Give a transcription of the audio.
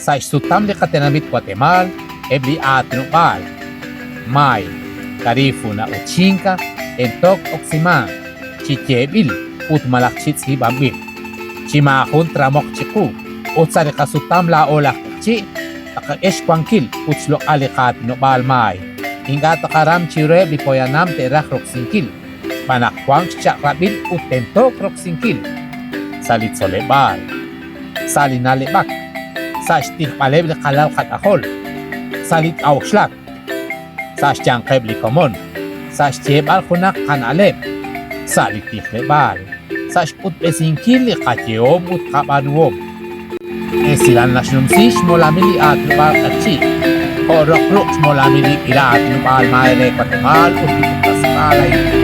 Sa' xsutam li qatenamit Watemaal, eb' li aatinob'aal Maay, Garífuna ut Xinka tentook t-oksimanq chi yeeb'il ut malaj chi tz'iib'anb'il, chi maajun tramoq chiqu, ut sa' li qasutam laa'o laj q'eqchi' tqak'e xwankil ut xloq'al li qaatinob'aal Maay, ink'a' tqaram chiruheb' li poyanam te'raj roksinkil, xb'aan naq wank xchaq'rab'il ut tentook roksinkil sa' li tzoleb'aal. sa' li na'leb'ak, sa' xtijb'aleb' li qalal qak'ajol, sa' li k'a'uxlak, sa' xyanqeb' li komon, sa' xyeeb'al junaq qana'leb', sa' li tijleb'aal, sa' xk'utb'esinkil li qayehom ut qab'aanuhom. Esilal naxnumsi xmolamil li aatinob'aal Q'eqchi', jo' roq ruq' xmolamil li k'ila aatinob'aal Maay re Watemaal ut li puktasib'aal a'in.